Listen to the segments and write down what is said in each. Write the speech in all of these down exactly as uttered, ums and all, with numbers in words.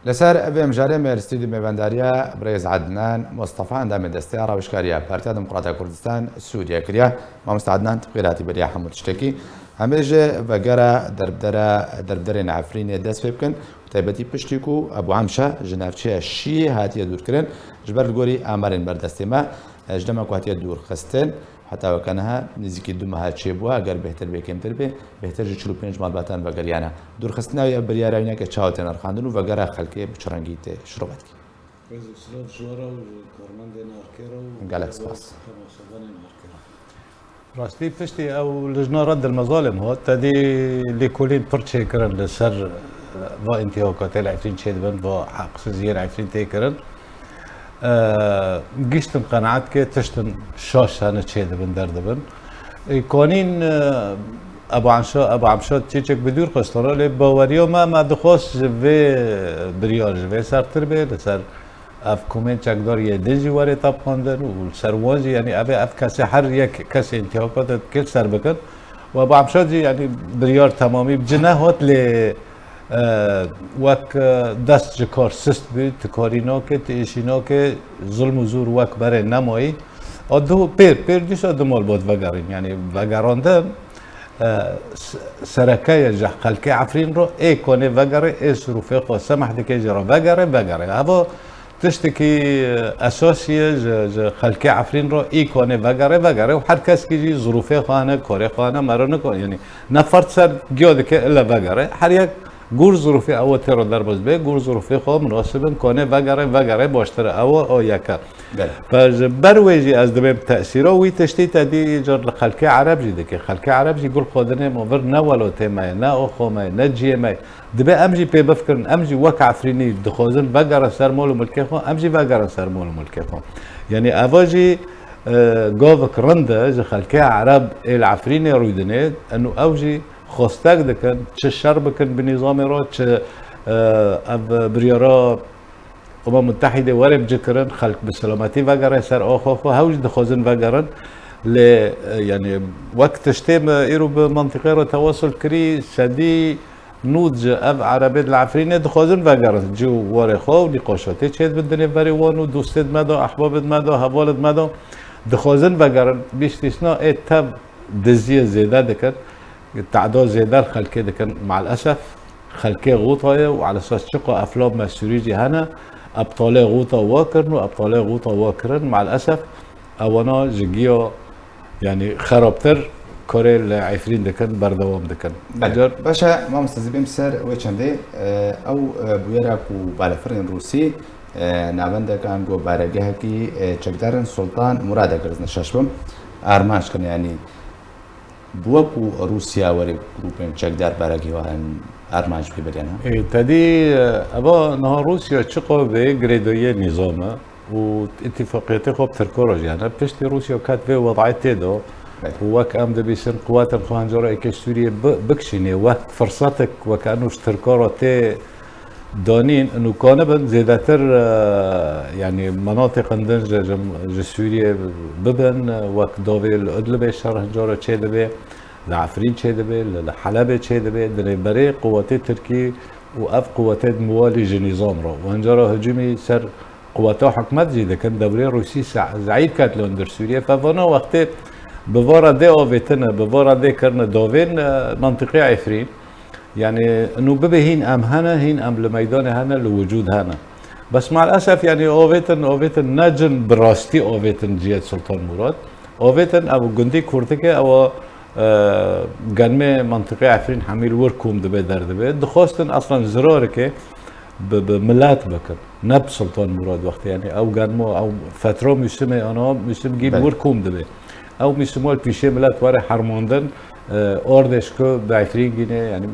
Li ser vê mijarê me li stûdyo mêvendariya birêz Ednan Mustafa, endamê desteya rawişkariya Partiya Demokrata Kurdistan Sûriye kiriye. Mamoste Ednan, tu bi xêr hatî beriya hemû tiştekî. Em ê ji vegera derbdera, derbderên Efrînê dest pê bikin. Taybetî piştî ku Ebû Emşa ji navçeya Şiyê hatiye dûrkirin, ji ber li gorî amarên berdestê me, ji dema ku hatiye dûrxistin, heta weke niha nêzîkî du meha çêbûye, eger bêhtir bê kêmtir bê, bêhtir ji çil û pênc malbatan vegeriyane. Dûrxistina wî, ev biryara wî neke çawa tê nirxandin û vegera xelkê bi çi rengî tê şirovetkî? Rêz û silav ji we re û ji karmendên Arke re û Gelek spas. Temaşevanên Arke re. Rastî piştî ew lijna Reddil Mezalim hat, te dî lêkolîn pir çêkirin li ser, e, va întîhakatê li Efrîn çêdibin, va heqsiziyên Efrîn tê kirin. E, giştim qenaet ke tiştin şaş hene çêdibin, derdibin. E, kanîn, e, Ebu Anşa-, Ebu Amşad çîçek bi dûr xistana, lê baweriya me, me dixwest ji vê biryar ji vê sertir bê, li ser ev komên çekdar yê din jî were tapandin û li ser wan jî, yanî ev ê ev kesê her yek kesê întîhakatê dikir ser bikin. Û Ebu Amşad jî, yanî biryar temamî bi cih nehat, lê, e, wek, e, dest ji kar sist bû, tu karî nake, tu êşî nake, zilm û zûr wek berê nemayî. A du pêr, pêr dîsa du malbat vegerîn, yanî vegerandin, e, s-, sereke ye ji xelkê Efrîn re, ê kanê vegerê, ê sirûfê xwe semeh dike jê re, vegerê, vegerê. Heva tiştekî, e, esasî ye ji, ji xelkê Efrîn re, ê kanê vegerê, vegerê û her keskî jî zirûfê xwe hene, karê xwe hene, mero nikon, yanî ne fert ser giya dike ille vegerê. Her yek gor zirûfê ew tê re derbas be, gor zirûfê xwe minasib in, kanê vegerê, vegerê baştir e. Ew o yeke. Belê. Ve ji ber wê jî ez dibêm tesîra wî tiştî te dî îcar li xelkê Ereb jî dike. Xelkê Ereb jî gul xwe dinê ma vir ne welatê me ye, ne oxo me ye, ne ciyê me ye. Dibe em jî pê bifikirin, em jî wek Efrînî dixwazin vegerin ser mal û milkê xwe, em jî vegerin ser mal û milkê xwe. Yanî eva jî, e, gavik rind e ji xelkê Ereb ê li Efrînê rûdinê, eno ew jî xwestek dikin, çi şer bikin bi nîzamê re, çi, e, ev biryara Umem Mutehîdê were bicikirin, xelk bi selametî vegere ser oxo xwe, hew jî dixwazin vegerin. Lê, e, yanî wek tiştê me îro bi mentiqê re tewasul kirî, sedî nûd ji ev Erebê di li Efrînê dixwazin vegerin. Cî û warê xwe û nîqaşatê çêdibin dinê berê wan û dostê di me de, ehbabê di me de, hevalê di me de dixwazin vegerin. Bîstîsna ê tev diziyê zêde dikin, teda zêde li xelkê dikin. Me'lesef xelkê Xûta ye û elesas çiqa eflam me Sûrî jî hene, ebtalê Xûta wa kirin û ebtalê Xûta wa kirin. Me'lesef ewana ji giya, yanî xerabtir karê li Efrîn dikin, berdewam dikin. Belê. Acar Baş e, mamoste, ez ê bêm ser wê çendê, e, ew, e, bûyera ku balafirên Rûsî, e, navendek ango baregehekî, e, çekdarên Sultan Murad, eger ez ne şaş bim, armanc kirin, yanî bi we ku Rûsya were grûpên çekdar baregî wan armanc pê beriyan ha? Ê, tedî, e, eva niha Rûsya çiqa vê girêdayiyê nîzam e û îtîfaqiyetê xwe bi Tirka re jî hene. Piştî Rûsya ket vê wedayê tê de. Belê. Û wek em dibîsin, quwetên xwe hincara êkê Sûriyê bi-, bikişînê, wek firsetek, wek eno ji Tirka re tê danîn, û kanibin zêdetir, e, yanî menatîqên din ji, ji, ji Sûriyê bibin, e, wek davê li Idlibê şer hincara çêdibe, li Efrîn çêdibe, li, li Helebê çêdibe, dinê berê quwetê Tirkî û ev quwetê di miwalî ji nîzam re. Û hincara hicûmî ser quweta hikûmet jî dikin, dewrê Rûsî se-, zeîf ket li hundir Sûriyê. Fevana wextê bi va re dê avêtine, bi va re dê kirine davên, e, mentiqê Efrîn. Yanî, nû bibe hîn em hene, hîn em li meydanê hene, li wicûd hene. Bes maalesef, yanî, avêtin, avêtin ne cin bi rastî avêtin ciyê Sultan Murad. Avêtin ew gundî Kurdikê, ew, e, genmê mentiqê Efrîn hemî li wir kom dibe, derdibe. Dixwestin eslan zirarikê bi, bi milet bikin. Ne bi Sultan Murad wextê, yanî, ew genmo, ew fetra mûsimê ana, mûsim gî bi Belê. wir kom dibe. Ew mîsimo li pîşê milet were hermandin, e, ardêş ku bi Efrîn gîne, yanî,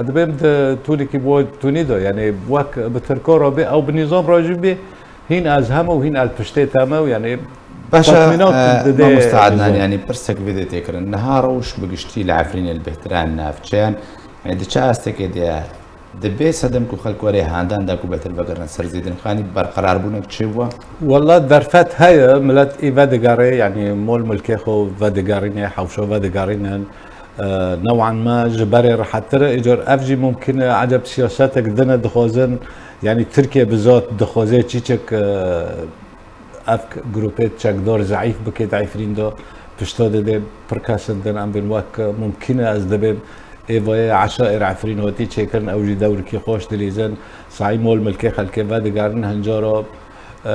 ez dibêm di tûlekî bo tûnî de, yanî, wek bi Tirka re bê, ew bi nîzam re jî bê, hîn ez heme û hîn el piştê te me û, yanî, Baş e, tatmînat e, dide mamoste Ednan, nîzam. Yanî, pirsek vê dê tê kirin. Niha rewş bi giştî li Efrînê li bêhtirin navçeyan, yanî, di çi astekê de ye? Dibê sedem ku xelk were handan da ku betir vegerin ser Zêdin Xanî, berqerarbûnek çêbû? Wela derfet heye, milet ê vedigerê, yanî mol milkê xwe vedigerîne, hewşa vedigerînin. E, newan me ji berê rehettir e, îcar ev jî mumkin e, eceb siyasetek din e dixwazin, Yanî Tirkiye bi zat dixwaze çîçek, e, ev grûpê çekdar zeîf bike di Efrîn de, pişta dide pir kesindin, em bên wek mumkin e ez dibêm ê vayê eşair Efrîn hatî çêkirin, ew jî dewrikî xweş dilîzin, saî mol milkê xelkê vedigerin, hincara, e,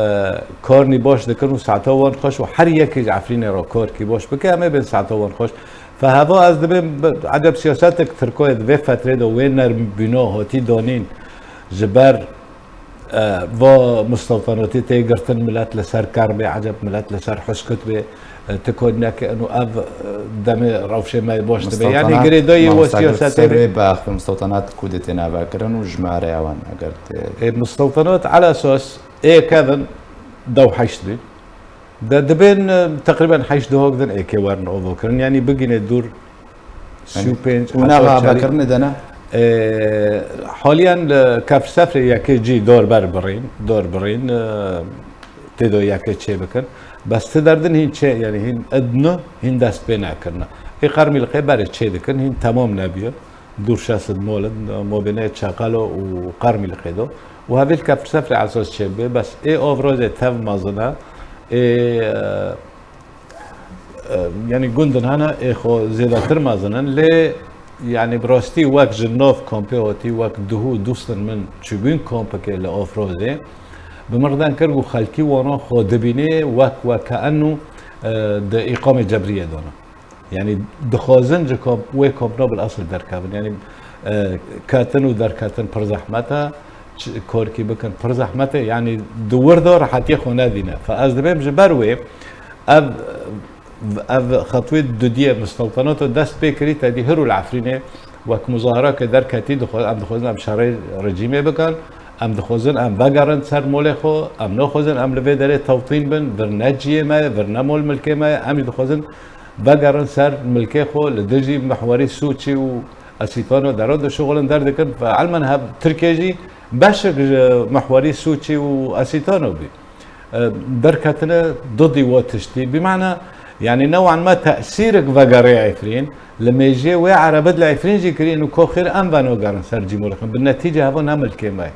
karnî baş dikin û saeta wan xweş û her yekê ji Efrînê re karkî baş bike, em ê bên saeta wan xweş. Fe heva ez dibêm bi-, eceb siyasetek Tirkoyê di vê fetrê de wê nermbûna hatî danîn ji ber, e, va mistewtanatî tê girtin, milet li ser kerr bê, eceb milet li ser huskut bê, e, ti ku neke û ev, e, demê rewşê me yê baş dibe. Yanî Mistewtanat, girêdayî we mamosta Gök, siyasetê ser bê. Wê biaxivin, mistewtanat ku dê têne vekirin û jimare ewan eger tê. Ê mistewtanat ala esas ê kevin dew heşt bî. De dibên, e, teqrîben heşt duhok din êkê werin avokirin. Yanî bigîne dûr sî û pênc, û heta nava çarî. Vekirinê de ne? E, haliyan li kefrsefrê yekê cî dor ber birîn, dor birîn, e, tê do yekê çê bikin. Bes ti derdin hîn çê, yanî hîn idnu, hîn dest pê nekirine. Ê qermîlqê berê çê dikin, hîn temam nebiye. Dûr şesid mol in, mobînê Çeqelo û Qermîlqê do. Û hevîl kefrsefrê esas çêbibe, bes ê Avrozê tev mezin e, ê, e, e, yanî gundin hene ê xwe zêdetir mezin in, lê yanî bi rastî wek ji nav kampê hatî, wek duhû dostên min çûbûn kampekê li Avrozê, bi min re deng kir ku xelkî wana xwe dibînê wek, wek ke enû, e, di îqamê cebriyê de ne. Yanî dixwazin ji kamp-, wê kampna bil esil derkevin. Yanî, e, ketin û derketin pir zehmet e, ç-, korkî bikin pir zehmet e. Yanî di wir de rehetiyê xwe nedîne. Fe ez dibêm ji ber wê ev, ev xetwê dudiyê mistewtanata dest pê kirî, te dî hir û li Efrînê wek muzaharake derketî, dixwe-, em dixwazin em şerê rejîmê bikin, em dixwazin em vegerin ser molê xwe, em naxwazin em li vê derê tewtîn bin, vir ne ciyê me ye, vir ne mol milkê me ye, em jî dixwazin vegerin ser milkê xwe, li dijî mihwerî Sûçî û Esîtano dera dişuxulin derdikin. Ve elmen hev Tirkiye jî beşek ji mihwerî Sûçî û Esîtano bî. E, derketine didî we tiştî. Bi mana, yanî newan me tesîrek vegerê Efrîn, li mêjiyê wê erebet li Efrîn jî kirîn û ko xêr em venogerin ser cî molê xwe. Bi netîce heva ne milkê me ye.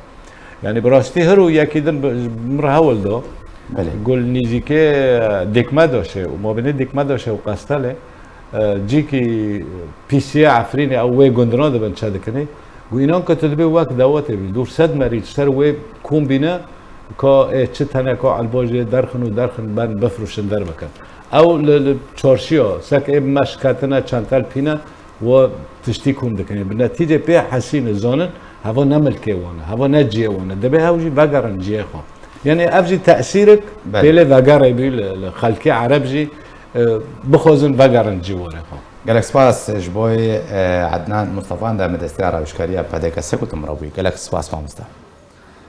Yanî bi rastî hir û yekî din bi, min re hewl do. Belê. Gul nîzîkê Dikmedaşê û mabînê Dikmedaşê û Qestelê, e, cîkî pîsiyê Efrînê ew wê gundina dibin çedikinê. Gu înan ke tu dibê wek dawetê bî. Dûr sed merî ser wê kom bîne, ka ê çi teneka elbajê derxin û derxin ben bifrûşin derbikin. Ew li, li çarşiya, sek ê meş ketine çentel pîne, Wa tiştî kom dikin. Bi netîce pê hesîne zanin, heva ne milkê wan e, heva ne ciyê wan e. Dibê hew jî vegerin ciyê xwe. Yanî ev jî tesîrek Belê. Pêlê vegerê bî li, li xelkê ereb jî, e, bixwazin vegerin cîwarê xwe. Gelek spas ji bo, e, Ednan Mustafan de me desteya rawişkariya P D K S ku tu min re bûyî. Gelek spas mamoste.